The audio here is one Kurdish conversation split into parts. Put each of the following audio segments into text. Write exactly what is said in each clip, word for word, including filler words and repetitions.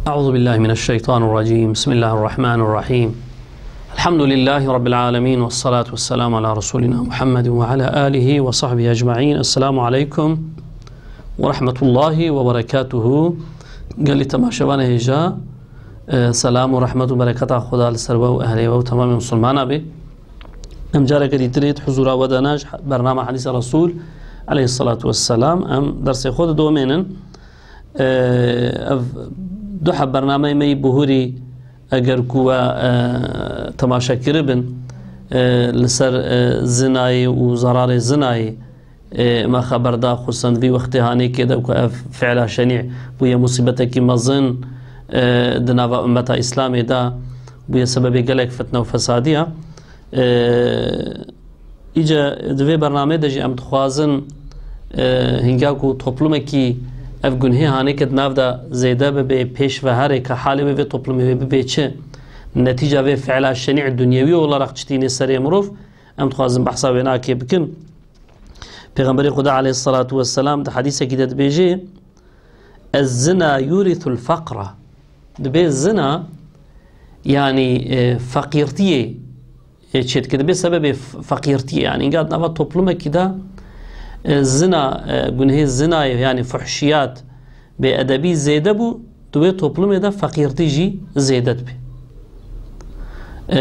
أعوذ بالله من الشيطان الرجيم. بسم الله الرحمن الرحيم. الحمد لله رب العالمين، والصلاة والسلام على رسولنا محمد وعلى آله وصحبه أجمعين. السلام عليكم ورحمة الله وبركاته. Gelî temaşevanê hêja, e, selam û rehmet û bereketa Xuda li ser we û ehlê we û temamê misilmana be. Em careke dîtirê di huzura we de ne ji bernama Hedîsa Resûl aleyhisselatu vesselam em dersê xwe didomênin. E, ev du heb bernameyê me yî bihurî eger ku we, e, temaşe kiribin, e, li ser, e, zinayê û zerarê zinayê, e, me xeber da, xusen vî wextê hanêkê de ku ev fiila şenî bûye musîbetekî mezin, e, di nava ummeta Îslamê de bûye sebebê gelek fitne û fesadiya. E, Îca di vê bernameyê de jî em dixwazin, e, hinga ku toplumekî ev gunhê hanêke di nav de zêde bibe, pêş ve here ka halê wê vê toplumê wê bibe çi? Netîca vê fiila şenî dunyewî olarak çi tînê serê mirov? Em dixwazin behsa wê nakê bikin. Pêxemberê Xuda aleyhisselatu vesselam di hedîsekî de dibêje, "Ez-zina yurisul fakra." Dibê zina, yanî, e, feqîrtiyê, e, çêdike, dibê sebebê f-, feqîrtiyê. Yanî, înga di nava toplumekî de, e, zina, e, gunhê zinayê, yanî fuhşiyat, bêedebî zêde bû, di wê toplumê de feqîrtî jî zêde dibe. E,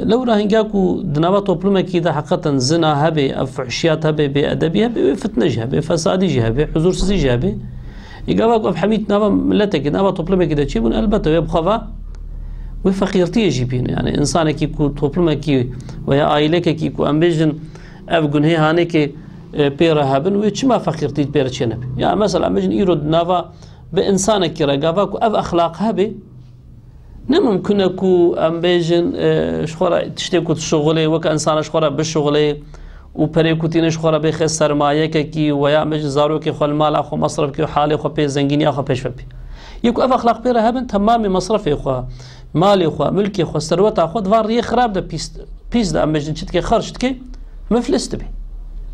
lewra hinga ku di nava toplumekî de heqeten zina hebe, ev fuhşiyat hebe, bêedebî hebe, wê fitne jî hebe, fesadî jî hebe, huzursizî jî hebe. Ê gava ku ev hemî di nava miletekî, di nava toplumekî de çêbûn, elbette wê bi xwe ve wê feqîrtiyê jî bîne. Yani insanekî ku toplumekî veya aîlekekî ku em bêjin ev gunhê hanekê, e, pê re hebin, wê çima feqîrtî pê re çênebe? Ya mesela em bêjin îro di nava bi insanekî re gava ku ev exlaq hebe, ne mimkun e ku em bêjin, e, ji xwe re tiştê ku dişuxulê, weke insana ji xwe re bişuxulê û perê ku tîne ji xwe re bêxe sermayekekî, weya em bêjin zarokê xwe li mala xwe mesref kê û halê xwe pê, zengîniya xwe pêş ve bê. Yê ku ev exlaq pê re hebin, temamê mesrefê xwe, malê xwe, milkê xwe, serweta xwe di van riyê xirab de pîs, pîs de em bêjin çi dike, xerc dike, miflis dibe.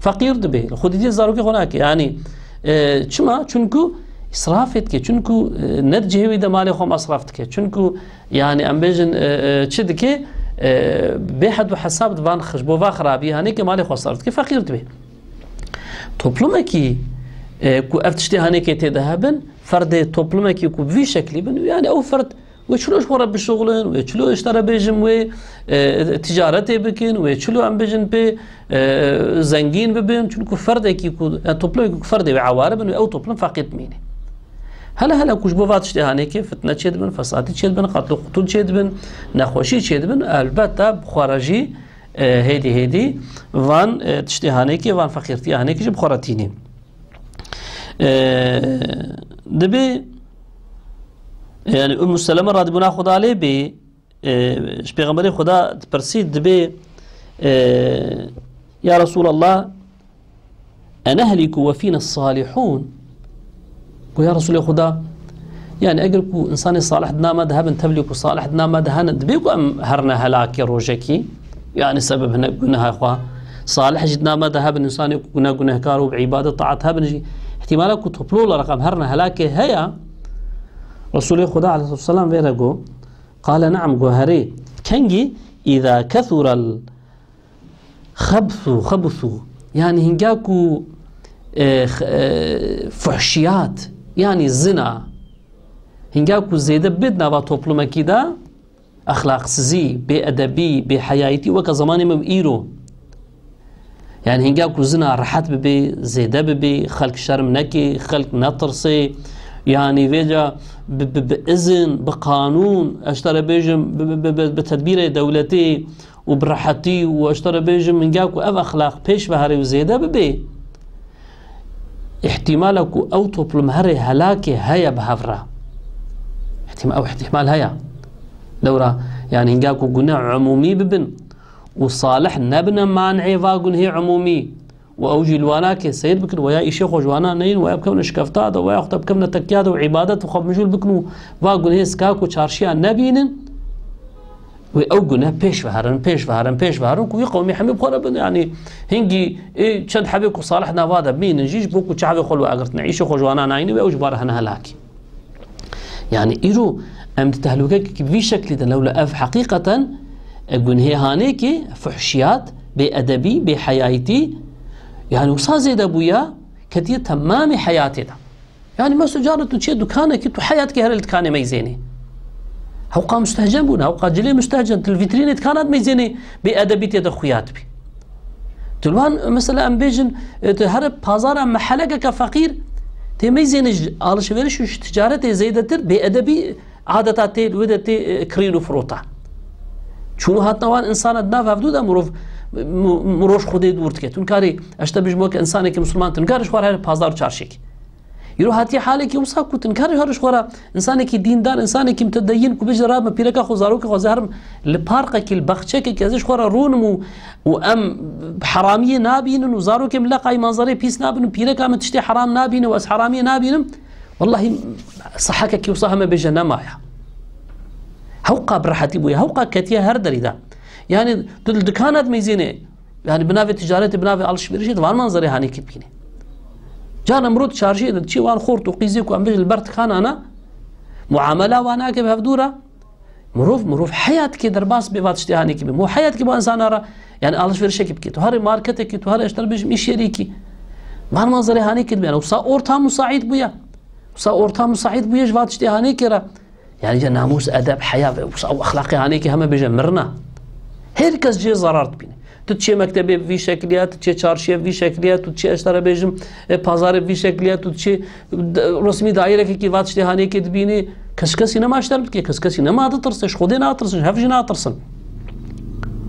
Feqîr dibe. Li xwe dîtiyê zarokê xwe nake. Yanî, e, çima? Çunku îsrafê dike. Çunku, e, ne di cihê wî de malê xwe mesref dike. Çunku, yanî, em bêjin, e, e, çi dike? E, bê hed û hesab di van xij-, bo va xirabî hanê ke malê xwe serf dike, feqîr dibe. Toplumekî, e, ku ev tiştê hanê ke tê de hebin, ferdê toplumekî ku bi vî şeklî bin, yanî ew ferd wê çilo ji xwe re bişuxulin, wê çilo ji te re bêjim wê, e, ticaretê bikin, wê çilo em bêjin pê, e, zengîn bibin, çunku ferdekî ku, e, toplumekî ku ferdê wê eware bin, wê ew toplum feqîr bimîne. Hele hele ku ji bo va tiştê hanekê fitne çêdibin, fesadî çêdibin, qetl û qutûl çêdibin, nexweşî çêdibin, elbette bi xwe re jî, e, hêdî hêdî van, e, tiştê hanekê, van feqîrtiya hanekê jî bi xwe re tînî. E, dibê, yani Ümmü Seleme radîbûna Xuda lê bê, e, ji Pêxemberê Xuda dipirsî, dibê, e, "Ya Resulallah, enehliku ve fîne salihûn?" Got, "Ya Resulê Xuda, yani eger ku insanê salih di nav me de hebin, tevlî ku salih di nav me de hene, dibê ku em herine helakê rojekî?" Yani sebeb hinek guneha xwe. Salih jî di nav me de hebin, insanê ku ne gunehkar û bi îbadet taat hebin jî, ihtimala ku toplu olarak em herine helakê heye. Resulê Xuda aleyhisselam vê re got, qale naam, got herê. Kengî? Îza kethurel xebsu, xebsu. Yani hinga ku, e, x-, e, fuhşiyat, yani zina, hinga ku zêde bê di nava toplumekî de, exlaqsizî, bêedebî, bêheyayîtî weke zemanê me û îro. Yani hinga ku zina rehet bibe, zêde bibe, xelk şerm neke, xelk netirse, yani vêca bi, bi, bi izin, bi qanûn, ez ji te re bêjim, bi, bi, bi, bi, bi tedbîrê dewletê û bi rehetî û ez ji te re bêjim, hinga ku ev exlaq pêş ve here û zêde bibe, îhtimala ku ew toplum herê helakê heye bi hev re. Îhtima-, ew îhtimal heye. Lewra, yani hinga ku gune umûmî bibin û salih nebine man'ê va gunhê umûmî û ew jî li wana ke seyr bikin, weya îşê xwe ji wana neynin, weya bikevne şikefta de, weya xwe bikevne tekiya de û îbadet xwe mijûl bikin û va gunhê sika ku çarşiya nebînin, wê ew gune pêş ve herin, pêş ve herin, pêş ve herin ku wî qewmî hemî bi xwe re bin. Yani hingî ê çend hebê ku salih nava de bînin jî, ji bo ku çavê xwe li we agirtine, îşê xwe ji wana nayîne, wê ew ji bar hene helakî. Yani îro em di tehlûkekî vî şeklî de, lewla ev heqîqeten e, gunhê hanêkê, fuhşiyat, bêedebî, bêheyayîtî, yani wisa zêde bûya, ketiye temamê heyatê de. Yani mesela cara tu çê dukanekî, tu heyatkî here li dikanê meyzênê. Hewqa mustehcen bûne, hewqa cilê mustehcen, tu li vîtrînê dikana dimeyzênê, bêedebî tê de xuya dibî. Tu li wan, mesela em bêjin, e, tu here pazara mehelekeke feqîr, tê meyzênê ji alişveriş û ji ticaretê zêdetir bêedebî adeta tê, li wê de tê, e, kirîn û firota. Çûn û hatina wan insana di nav hevdû de mirov, mu-, mirov ji Xwedê dûr dike. Tu nikarî, ez te bijim weke insanekî misilman, tu nikarî ji xwe re here pazar û çarşêkî. Îro hatiye halekî wisa ku tu nikarî her ji xwe re insanekî dîndar, insanekî mutedeyyin ku bêje, "Ra me pîreka xwe, zarokê xwe ez ê herim li parkekî, li baxçekekî ez ê ji xwe re rûnim û, û em heramiyê nabînin û zarokê min leqayî manzereyê pîs nabin û pîreka min tiştê heram nabîne û ez heramiyê nabînim." Wellahî sehekekî wisa heme bêje nemaya. Hewqa bi rehetî bûye, hewqa ketiye her derî de. Yani tu li dikana dimeyzênê, yani bi navê ticaretê, bi navê alişverişê, tu van manzerê hanêkî dibînî. Carna mirov çarşiyê de diçî, wan xort û qîzê ku em bêjin li ber dikana ne, muamela wan nake bi hevdû re. Mirov, mirov heyat dike derbas bê va tiştê hanêkî bê. Mirov heyat dike bo insana re, yani alişverişekî bike. Tu herê marketekî, tu herê, ez te re bêjim, îş yerîkî. Van manzerê hanêkî dibe. Yani wisa ortam musaîd bûye. Wisa ortam musaîd bûye ji va tiştê hanêkê re. Yani ca namûs, edeb, heya ve wisa ew exlaqê hanêkê heme bêje mirina. Her kes cihê zarar dibîne. Tu diçê mektebê bi vî şekliya, tu diçê çarşiyê bi vî şekliya, tu diçê, ez te re bêjim, e, pazarê bi vî şekliya, tu diçê, de-, resmî dairekekî va tiştê hanêkê dibînî. Kes kesî nema ji te re bike, kes kesî nema ditirse, ji Xwedê natirsin, ji hev jî natirsin.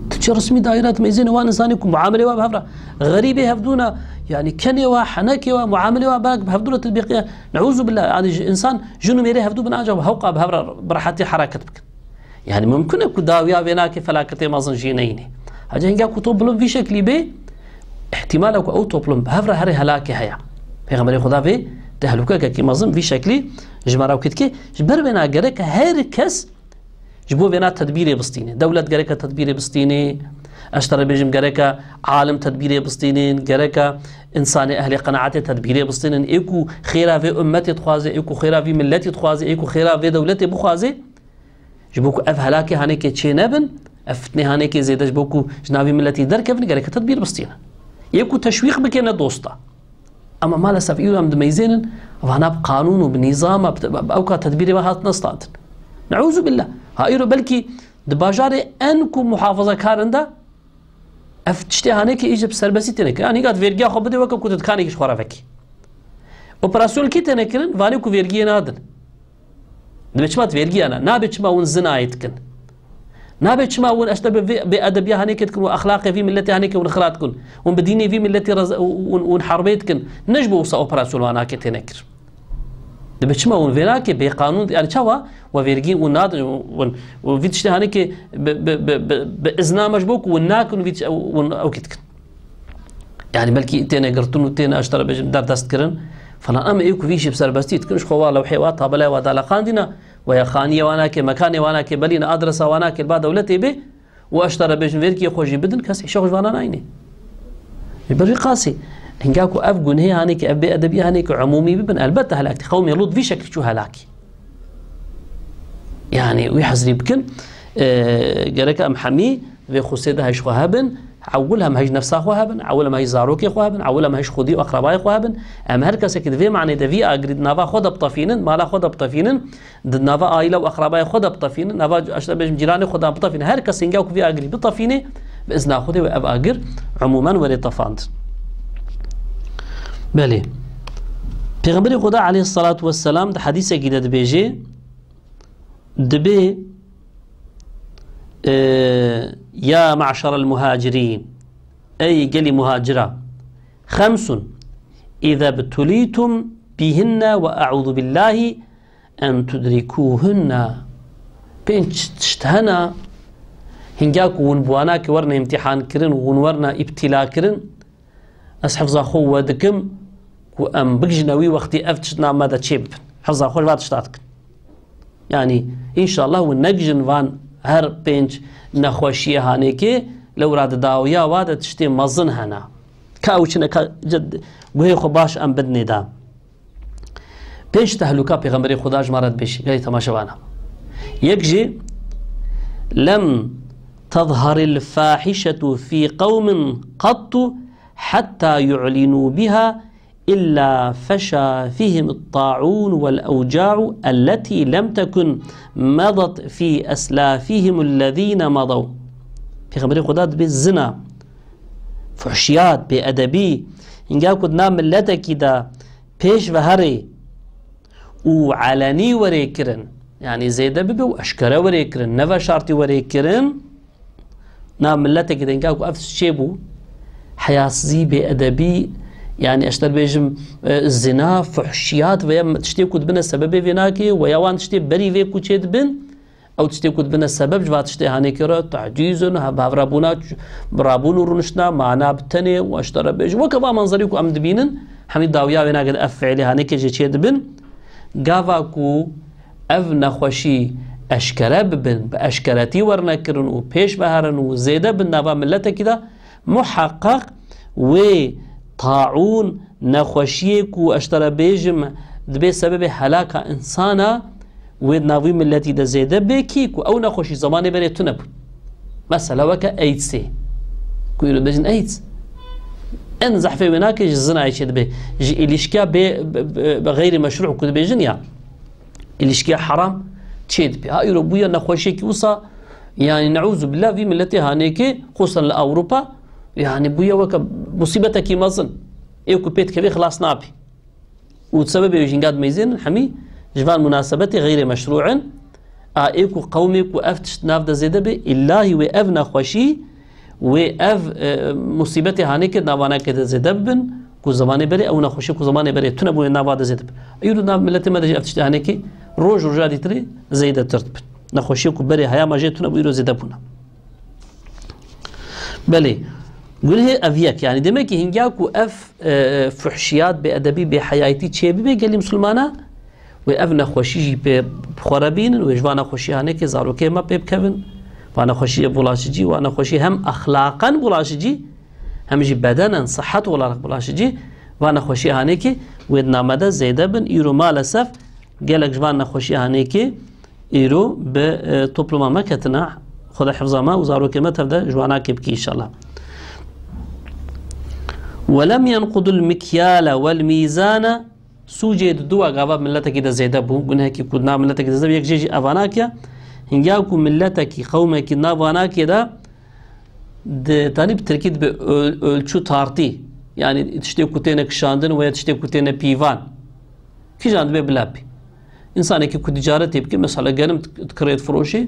Tu diçê resmî daire, tu meyzênê wan insanê ku muamelê wa bi hev re, xerîbê hevdû ne, yani kenê wa, henekê wa, muamelê wa belk bi hevdû re tu dibê qe-, neûzubillah, yani ji insan ji nûmerê hevdû bin ancak hewqa bi hev re bi rehetî hereket bikin. Yani mimkun e ku dawiya vê nake felaketê mezin jî neyne. Hece hinga ku toplum vî şeklî bê, ihtimal e ku ew toplum bi hev re herê helakê heye. Pêxemberê Xuda vê tehlûkekekî mezin vî şeklî ji me re wekî dike. Ji ber wêna gerek her kes ji bo vêna tedbîrê bistîne. Dewlet gereke tedbîrê bistîne. Ez te re bêjim gereke alim tedbîrê bistînin, gereke insanê ehlê qenaetê tedbîrê bistînin. Ê ku xêra vê ummetê dixwaze, ê ku xêra vî milletî dixwaze, ê ku xêra vê dewletê bixwaze, ji bo ku ev helakê hanêkê çê nebin, ev fitnê hanêkê zêde ji bo ku ji navî miletî derkevin, gereke tedbîr bistîne. Yê ku teşwîq bike ne dosta. Ama maalesef îro em dimeyzênin, vana bi qanûn û bi nîzama, bi, bi, bi ewka tedbîrê ve hatine standin. Neûzubillah. Ha îro belkî di bajarê en ku muhafazakar in de, ev tiştê hanêkê îje bi serbestî têne kirin. Yanî gat vergiya xwe bide weke ku tu dikanekî ji xwe re vekî. Operasyon kî têne kirin? Vanê ku vergiyê nadin. Dibe çima tu vergiya ne? Nabe çima hûn zinayê dikin? Nabe çima hûn, ez te bi vê, bêedebiya hanêkê dikin û exlaqê vî milletê hanêkê hûn xira dikin? Hûn bi dînê vî milletê re z-, hûn, hûn herbê dikin? Ne ji bo wisa operasyon wan nake têne kir. Dibe çima hûn vê nake bêqanûn, yani çawa we vergî hûn nadin, hûn, hûn vî tiştê hanêkê bi, bi, bi, bi, bi izna me ji bo ku hûn nakin, vî tiş-, hûn ew kî dikin. Yani belkî têne girtin û têne, ez te re bêjim, derdest kirin falan. Em ê ku vî jî bi serbestî dikin, ji xwe wa lewhê wa, tabelaya wa daleqandîne, we ya xaniyê wa nake, mekanê wa nake, belîne adresa wa nake, li ba dewletê bê û ez te re bêjim, vergiyê xwe jî bidin, kes îşa xwe ji vana nayîne. Ji ber vî qasî, hinga ku ev gunhê hanê ki, ev bêedebî hanê ki umûmî bibin, elbette helak tê. Qewmê Lût vî şekil çû helakî. Yani wî hezrî bikin, e, gerek em hemî vê xusê de hej xwe hebin, ewil em hej nefsa xwe hebin, ewil em hej zarokê xwe hebin, ewil em hej xwedî û eqrebayê xwe hebin. Em her kesekî di vê manê de vî agirî di nava xwe de bitefînin, mala xwe de bitefînin, di nava aîle û eqrebayê xwe de bitefînin, nava, ez te bêjim, cîranê xwe de bitefînin. Her kes hinga ku vî agirî bitefîne, bi izna Xwedê wê ev agir umûmen were tefandin. Belê. Pêxemberê Xweda aleyhisselatu vesselam di hedîsekî de dibêje, dibê, e, ya me'şerel muhacirîn, ey gelî muhacira, xemsun, îze btulîtum bîhinne ve e'ûzu billâhi en tudrikûhunne. Pênc tişt hene, hinga ku hûn bi wana ki werine îmtîhan kirin, hûn werine îbtîla kirin, ez hifza xwe we dikim ku em bigijine wî wextî ev tiştna me de çê bibin. Hifza xwe ji va tişta dikin. Yani, înşallah hûn negijin van her pênc nexweşiyê hanêkê, lewra di dawiya wa de tiştê mezin hene. Ka ew çine, ka ce-, guhê xwe baş em bidinê de. Pênc tehlûka Pêxemberê Xuda ji me re dibêje, gelî temaşevana. Yek jî, "Lem tezharil fahişetu fî qewmin qattu hatta yu'linû biha illa feşa fîhim taûn vel ewca'u elletî lem tekun medat fî eslafîhim ellezîne madaw." Pêxemberê Xuda dibê zina, fuhşiyat, bêedebî, hinga ku di nav miletekî de pêş ve herê û elenî werê kirin, yanî zêde bibe û eşkere werê kirin, ne veşartî werê kirin, nav miletekî de hinga ku ev çêbû, heyasizî, bêedebî, yanî ez te dibêjim, e, zina, fuhşiyat veya tiştê ku dibine sebebê vê nakê, veya wan tiştê berî vê ku çê dibin, ew tiştê ku dibine sebeb ji va tiştê hanêkê re, tecîz in, ha, bi hev re bûna, bi rabûn û rûniştina, mana bi tenê û ez te re bêjim. Weke va manzerî ku em dibînin, hemî dawiya wê nake de ev fiilê hanêkê jê çê dibin. Gava ku ev nexweşî eşkere bibin, bi eşkeretî werine kirin û pêş ve herin û zêde bin nava miletekî de, muheqeq wê taûn, nexweşiyê ku ez te re bêjim, dibê sebebê helaka insana, wê di nav wî miletî de zêde bê kî ku ew nexweşî zemanê berê tune bûn. Mesela weke AIDSê. Ku îro dibêjin AIDS. En zehfê wê nake ji zinayê çê dibe. Ji îlişkiya bê, be, be, be xeyrî meşrû ku dibêjin ya. Îlişkiya heram çê dibe. Ha îro bûye nexweşiyekî wisa, yanî neûzubillah vî miletê hanêkê, xusen li Ewropa, yanî bûye weke musîbetekî mezin. Ê ku pê dikevê xilas nabî. Û sebebê wê jî hinga dimeyzênin hemî ji van munasebetê xeyrê meşrû in. A ê ku qewmê ku ev tişt nav de zêde be, îllahî wê ev nexweşî, wê ev, e, musîbetê hanê kir nava nakê de zêde bibin, ku zemanê berê ew nexweşî ku zemanê berê tune bû wê nava de zêde bin. Îro nav miletê me de jî ev tiştê hanê kî roj roja dîtirê zêdetir dibin. Nexweşiyê ku berê heya me jê tune bû îro zêde bûne. Belê. Gunehê ev yek. Yanî demek ki hingiya ku ev, e, fuhşiyat, bêedebî, bêheyayîtî çê bibe gelî misilmana, wê ev nexweşî jî pê bi xwe re bînin, wê ji van nexweşî hanê ke zarokê me pê bikevin. Van nexweşiyê bulaşicî, van nexweşî hem exlaqen bulaşicî, hem jî bedenen, sihet olarak bulaşicî, van nexweşî hanê ke wê di name de zêde bin. Îro maalesef gelek ji van nexweşî hanê ke îro bi, e, topluma me ketine, Xweda hifza me û zarokê me tev de ji wana kê bikî înşallah. "Ve lem yenqudul mikyale vel mîzane", sûcê di dua gava miletekî de zêde bû, gunehekî ku di nav miletekî de zêde bû, yek jê jî evana ke, hingiya ku miletekî, qewmekî navana kê de, di, tanî bi tirkî dibe öl-, ölçü tartî, yanî tiştê ku têne kişandin veya tiştê ku têne pîvan. Kîjan dibe bila bî? Însanekî ku ticaretê bike, mesela genim dikirê difiroşê,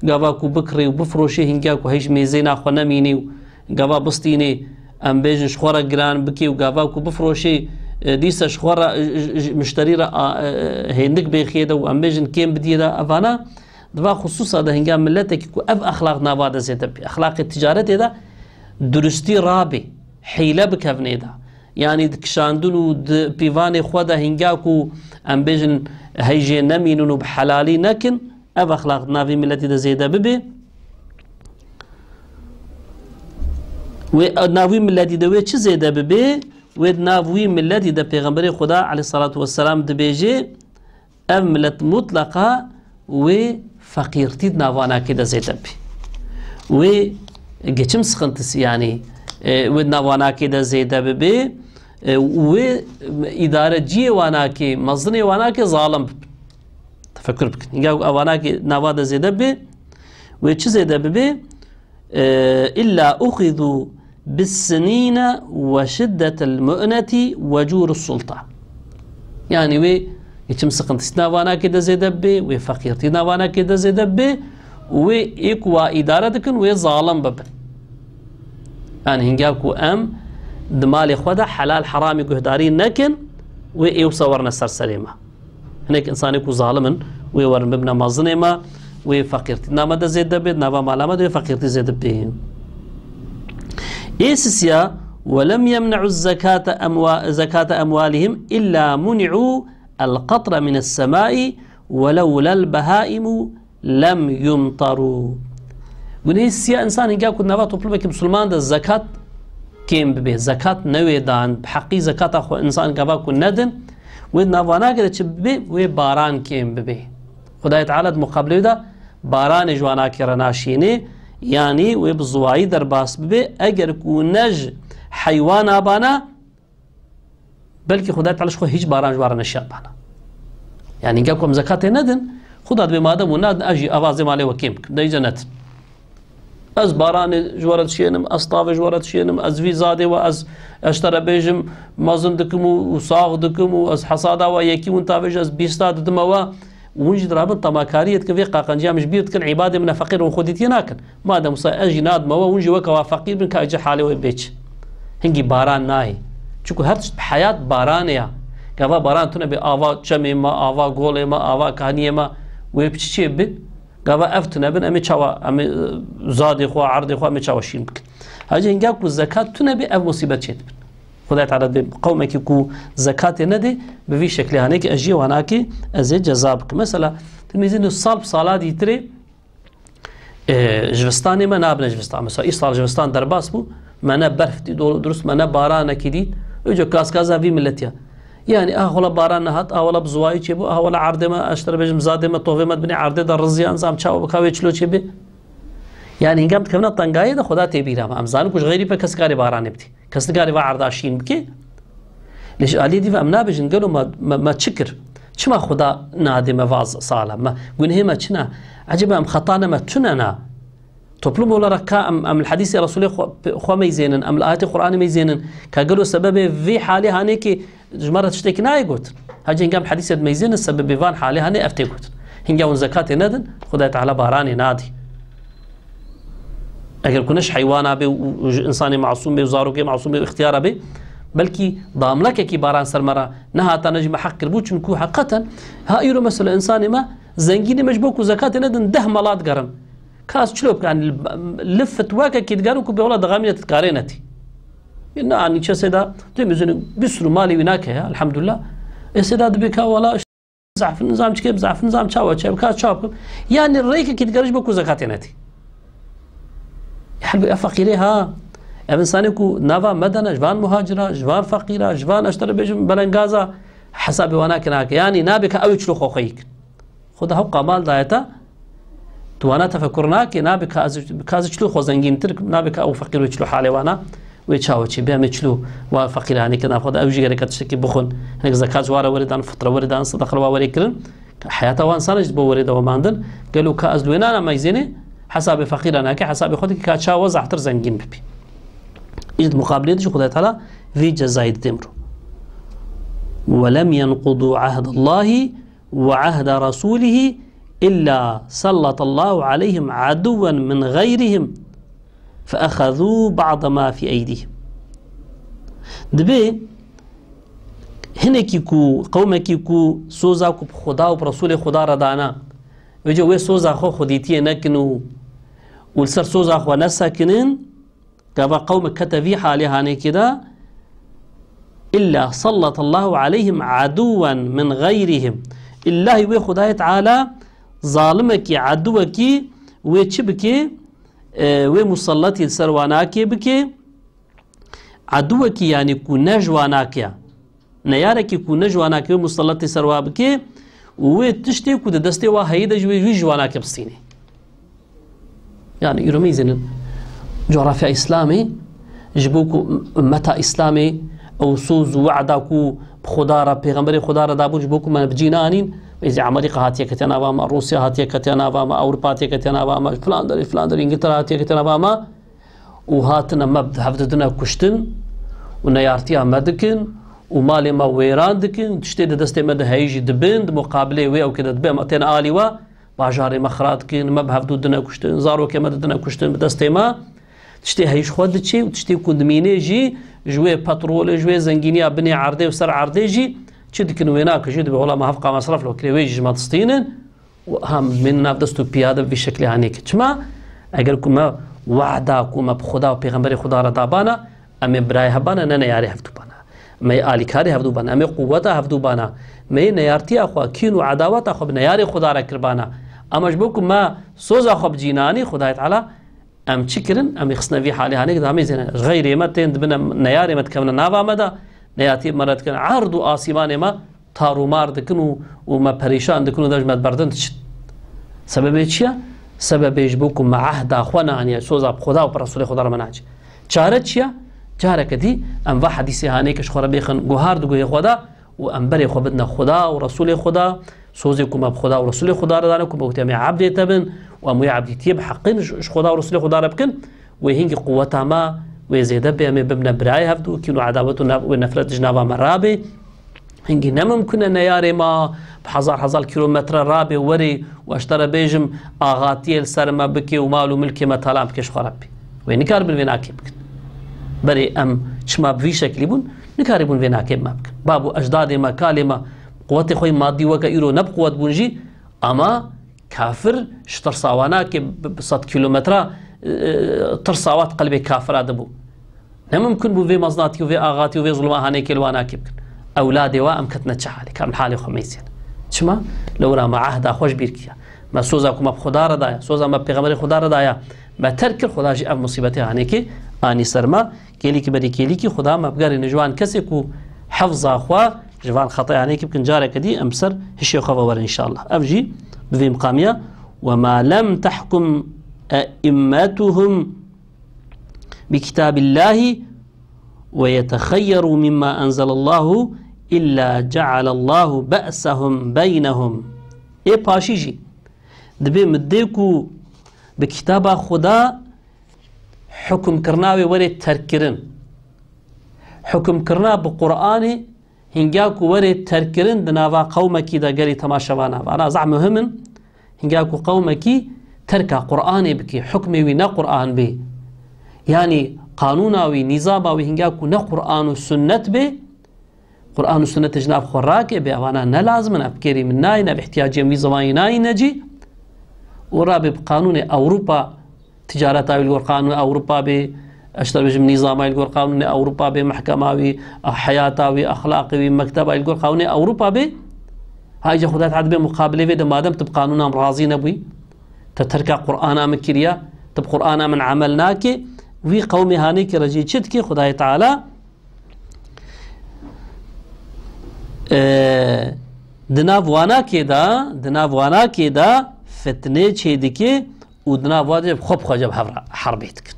gava ku bikirê û bifiroşê, hingiya ku hej mêzêna xwe nemînî û gava bistînê, em bêjin ji xwe re giran bikê û gava ku bifiroşê, e, dîsa ji xwe re, ji, ji, ji mişterî re, a, e, hêndik bêxiyê de û em bêjin kêm bidiyê de, evana di va xisûsa de hingiya miletekî ku ev exlaq nava de zêde bî, exlaqê ticaretê de durustî rabê, hîle bikevnê de. Yanî di kişandin û di pîvanê xwe de hinga ku em bêjin heyjê nemînin û bi helalî nekin, ev exlaq di nav vî miletî de zêde bibe. Wê di nav wî miletî de wê çi zêde bibe? Wê di nav wî miletî de Pêxemberê Xuda aleyhissalatu vesselam dibêje, ev milet mutleqa wê feqîrtî di navanakê de zêde bî. Wê geçim sıkıntısı, yanî, e, wê di navanakê de zêde bibe, e, wê îdareciyê wanakê, mezinê wanakê zalim bibin. Tefekkür bikin. Hinga ev wanakê nava de zêde bibe, wê çi zêde bibe? E, "Illa uxizu bis sinine ve şiddetel mu'neti ve cûrus sulta." Yanî wê geçim sıkıntısı navanakê de zêde bibe, wê feqîrtî navanakê de zêde bibe, wê ê ku wa îdare dikin, wê zalim bibin. Yanî hinga ku em di malê xwe de helal heramî guhdarî nekin, wê ê wisa werine ser serê me. Hinek insanê ku zalim in, wê werin bibine mezinê me, wê feqîrtî di nav me de zêde be, di nava mala me de wê feqîrtî zêde be. Ê sisiya, "Ve lem yemne'u zekate emwa-, zekate emwalihim illa muni'u el qatra mines semai ve lewlel behaimu lem yumtaru." Gunehê sisiya, insan hinga ku nava toplumekî misilman de zekat kêm bibe, zekat newê dan, bi heqî zekata xwe insan gava ku nedin, Wê di nav wanakê de çi bibe? Wê baran kêm bibe. Xwedayê Teala di muqabilê wê de baranê ji wanakê re naşînê, yanî wê bi ziwayî derbas bibe, eger ku ne ji heywana bana, belkî Xwedayê Teala ji xwe hîç baran ji wan re neşiyatbana. Yanî gel ku em zekatê nedin, Xuda dibê madem hûn nadin, ez jî avazê malê we kêm bikim, de îca nedin. Ez baranê ji we re dişênim, ez tavê ji we re dişênim, ez vî zadê we, ez, ez ji te re bêjim, mezin dikim û, û sax dikim û ez hesada we yekî hûn tavê ji ez bîsta didime we. Û hûn jî dirabin temakariyê dikin, vê qaqenciya min ji bîr dikin, îbadê min e feqîr, hûn xwedîtiyê nakin. Madem wisa ez jî nadime we, hûn jî weke we feqîr bin, ka îca halê we bê çi? Hingî baran nayê. Çunku her tişt bi heyat baranê ya. Gava baran tune bê, ava çemê me, ava golê me, ava kaniyê me, wê bi çi çê bi? Gava ev tune bin, em ê çawa, em ê, e, zadê xwe, erdê xwe, em ê çawa şîn bikin? Hacî hinga ku zekat tune bê, ev musîbet çê dibin. Xwedayê Teala dibê qewmekî ku zekatê nedê, bi vî şeklê hanê ki ez jê wanakê, ez ê ceza bikim. Mesela, tu mêzîn sal bi sala dîtirê, e, jivistanê me nabine jivistan. Mesela, îsal jivistan derbas bû, me ne berf dît, dol-, durust me ne baranekî dît. Îco kaskaza vî miletiya. Yani, ah, wala baran nehat, ah, wala bi ziwayî çêbû, ah, wala erdê me, ez ji te re bêjim, zadê me, tovê me di binê erdê de riziyan, zam çawa bika wê çilo çêbê. Yani, hingam dikevina tengayê de Xweda tê bîra me. Em zanin ku ji xeyrî ve kes nikarê baranê bidî. Kes nikarê va erda şîn bike. Lê ji aliyê dî ve em nabêjin, gelo me, me, me çi kir? Çima Xweda nadê me va sala? Me, gunehê me çi ne? Ecêba em xetane me tune ne? Toplum olarak ka em, em li hedîsê Resûlê xwe, xwe meyzênin, em li ayetê Qur'anê meyzênin, ka gelo sebebê vê halê hanê ki ji me re tiştekî nayê gotin. Hacî hingam hedîsê dimeyzênin, sebebê van halê hanê ev tê gotin. Hinga hûn zekatê nedin, Xwedayê Teala baranê nadî. Eger ku ne ji heywana bê û, û ji insanê masûm bê û zarokê masûm bê û ixtiyara bê, belkî damlekekî baran ser me re nehata ne ji me heq kiribû, çunku heqeten ha îro mesela insanê me zengînê me ji bo ku zekatê nedin deh mala digerin. Ka ez çilo bikim, li, li fitwekekî digerin ku bê wela dixemîne tu dikarê netî. Na, anî çe sêda, tu mêzûnê bîst rû malê wî nake ya, elhamdulillah. Ê sêda dibê ka wela zaf nizam çike, zaf nizam çawa çe, ka çawa bikim. Yani rêkekî digerin ji bo ku zekatê netî. Helbû ev feqîrê ha, ev insanê ku nava me de ne, ji van muhacira, ji van feqîra, ji van ez ji te re bêjim belengaza, hesabê wana ki nake. Yani nabe ka ew ê çilo xwe xweyî kin. Xweda hewqa mal daye te, tu wana tefekur nake, nabe ka ez, ka ez çilo xwe zengîntir kim, nabe ka ew feqîr wê çilo halê wana, wê çawa çê bê, em ê çilo wa feqîranê ke navxwe de ew jî gereke tiştekî bixwin. Hinek zekat ji wa re werê dan, fitre werê dan, sedeqe li wa werê kirin. Heyata wan sana jî bo werê dewamandin. Gelo ka ez li wê nana meyzênê, hesabê feqîra nake, hesabê xwe dike ka çawa zahtir zengîn bibî. Îd muqabilê de jî Xwedayê Teala vî cezayî dide mirov. وَلَمْ يَنْقُضُوا عَهْدَ اللّٰهِ وَعَهْدَ رَسُولِهِ إِلَّا سَلَّطَ اللّٰهُ عَلَيْهِمْ عَدُوًّا مِنْ غَيْرِهِمْ فَأَخَذُوا بَعْضَ مَا فِي أَيْدِيهِمْ. Dibê hinekî ku, qewmekî ku soza ku bi Xuda û bi Resûlê Xuda re dana, vêca wê soza xwe xwedîtiyê nekin û, û li ser soza xwe nesekinin, gava qewmek kete vî halê hanêkê de, إِلَّا سَلَّطَ اللّٰهُ عَلَيْهِمْ عَدُوًّا مِنْ غَيْرِهِمْ. Îllahî wê Xwedayê Teala zalimekî, eduwekî wê çi bike? E, wê musalletî li ser wan nake bike. Eduwekî, yanî ku ne ji wan nake ya. Neyarekî ku ne ji wan nake wê musalletî ser wa bike û wê tiştê ku di destê wa heyî de ji wê, wî ji wan nake bistînê. Yani îro meyzênin. Coğrafya Îslamê ji bo ku ummeta Îslamê ew soz û wada ku bi Xuda re, pêxemberê Xuda re dabûn, ji bo ku me bi cî nanîn, mêzî Amerîka hatiye ketiye nava me, Rûsya hatiye ketiye nava me, Ewropa hatiye ketiye nava me, filan derê, filan derê, Îngiltere hatiye ketiye nava me û hatine me bi hev didine kuştin û neyartiya me dikin û malê me wêran dikin, tiştê di destê me de heyî jî dibin, di muqabilê wê ew kê de dibe, em tên alî we. Bajarê me xira dikin, me bi hevdû dine kuştin, zarokê me didine kuştin bi destê me. Tiştê heyî ji xwe diçê û tiştê ku dimînê jî ji wê petrolê, ji wê zengîniya binê erdê û ser erdê jî çi dikin wê nakin jî dibe wela me hevqa mesref lo kirê wê jî ji me distînin û ha min nav dest û piya de bi vî şeklê hanê ke. Çima? Eger ku me wada ku me bi Xuda û Pêxemberê Xuda re dabana, em ê birayê hev bana, ne neyarê hevdû bana. Me yê alîkarê hevdû bana, em ê quweta hevdû bana, me yê neyartiya xwe, kîn û edaweta xwe bi neyarê Xuda re kirbana. Ama ji bo ku me soza xwe bi cî nanî, Xwedayê Teala em çi kirin? Em ê xistine vî halê hanê ki da mêzêne. Xeyrê me tên dibine neyarê me dikevine nava me de, neyartiyê me re dikin erd û asîmanê me tar û mar dikin û, û me perîşan dikin û dê ji me diberdin diçin. Sebebê çi ye? Sebebê ji bo ku me ehda xwe neaniye, soza bi Xweda û bi Resûlê Xweda re me nacî. Çare çi ye? Careke dî em va hedîsê hanê ke ji xwe re bêxin guhar di guhê xwe de û em berê xwe bidine Xweda û Resûlê Xweda, sozê ku me bi Xweda û Resûlê Xweda re dane, ku me gotiye em ê ebdê te bin û em wê ebdîtiyê bi heqîn ji, ji Xweda û Resûlê Xweda re bikin, wê hingî quweta me wê zêde bê, em ê bibine birayê hevdû, kîn û edawet û nav-, wê nefret ji nava me rabê. Hingî ne mimkun e neyarê me bi hezar hezar kîlometre rabê werê û ez ji te re bêjim, axatiyê li ser me bike û mal û milkê me talan bike ji xwe re bê. Wê nikaribin vê nakê bikin. Berê em çima bi vî şeklî bûn, nikaribûn vê nakê bi me bikin. Bab û ecdadê me, kalê me, quwetê xwe yê madî weke îro ne bi quwet bûn jî, ama kafir ji tirsa wan nakê bi, bi sed kîlometre, e, tirsa wan di qelbê kafira de bû. Ne mimkun bû vê meznatî û vê axatî û vê zulma hanê kê li wan nakê bikin. Ewladê wa em ketine çi halê, ka em li halê xwe meyzên. Çima? Lewra me ehda xwe ji bîr kiriye. Me soza ku me bi Xuda re daye, soza me bi Pêxemberê Xuda re daye, me terk kir, Xuda jî ev musîbetê hanê kê anî ser me. Kêlîkî berî kêlîkî Xuda me bigerîne ji wan kesê ku hefza xwe ji van xetaya hanê kê bikin, careke dî em ser hişê xwe ve werin înşallah. Ev jî bi vê miqamiya: "Ve ma lem tehkum e'immetuhum bi kitabillahi ve yetexeyyeru mimma enzelallahu illa cealallahu be'sehum beynehum." Ê paşî jî dibê middê ku bi kitaba Xuda hukmkirina wê were terkkirin. Hukmkirina bi Qur'anê hinga ku were terkkirin di nava qewmekî de, gelî temaşevana vana zehf muhim in. Hinga ku qewmekî terka Qur'anê bike, hukmê wî ne Qur'an bê, yanî qanûna wî, nîzama wî hinga ku ne Qur'an û sunnet bê, Qur'an û sunnetê ji nav xwe rake bê, evana ne lazim in, ev bi kêrî min nayîn, ev ihtiyacê min vî zemanî nayîne cî. Û rabe bi qanûnê Ewropa, ticareta wî li gor qanûnê Ewropa bê, ez ji te re bêjim nîzama wî li gor qanûnê Ewropa bê, mehkema wî, heyata wî, exlaqê wî, mekteba wî li gor qanûnê Ewropa bê. Hayca Xuda Teala dibê muqabilê vê de madem tu bi qanûna min razî nebûyî, te terka Qur'ana min kiriye, tu bi Qur'ana min emel nake, wî qewmê hanê kê re jî çi dike Xudayê Teala? E, di nav wanakê de, di nav wanakê de fitnê çêdike û di nav wa de xwe bi xwe ce bi hev re herbê dikin.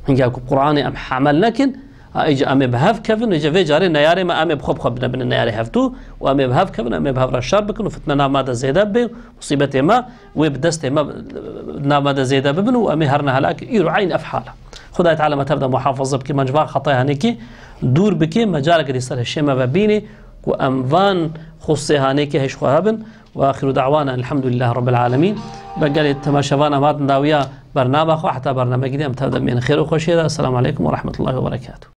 Hinga ku Qur'anê em hemel nekin, ha, îca em ê bi hev kevin, îca vê carê neyarê me em ê bi xwe bi xwe bine, bine neyarê hevdû û em ê bi hev kevin, em ê bi hev re şer bikin û fitne nav me de zêde bibe, musîbetê me wê bi destê me, nav me de zêde bibin û em ê herine helak. Îro eyn ev hala. Xwedayê Teala me tev de muhafaza bike, me ji van xetaya hinekî dûr bike, me careke dî ser hişê me ve bînê ku em van xusê hanekê heş xwe hebin. Ve axiru da'wana elhamdülillahi rabbil alemin. Be gelê temaşevana me hatin dawiya bernama xwe, heta bernamekî dî em tev de bimînin xêr û xweşiyê de. Esselamu aleykum ve rahmetullahi ve berekatuhu.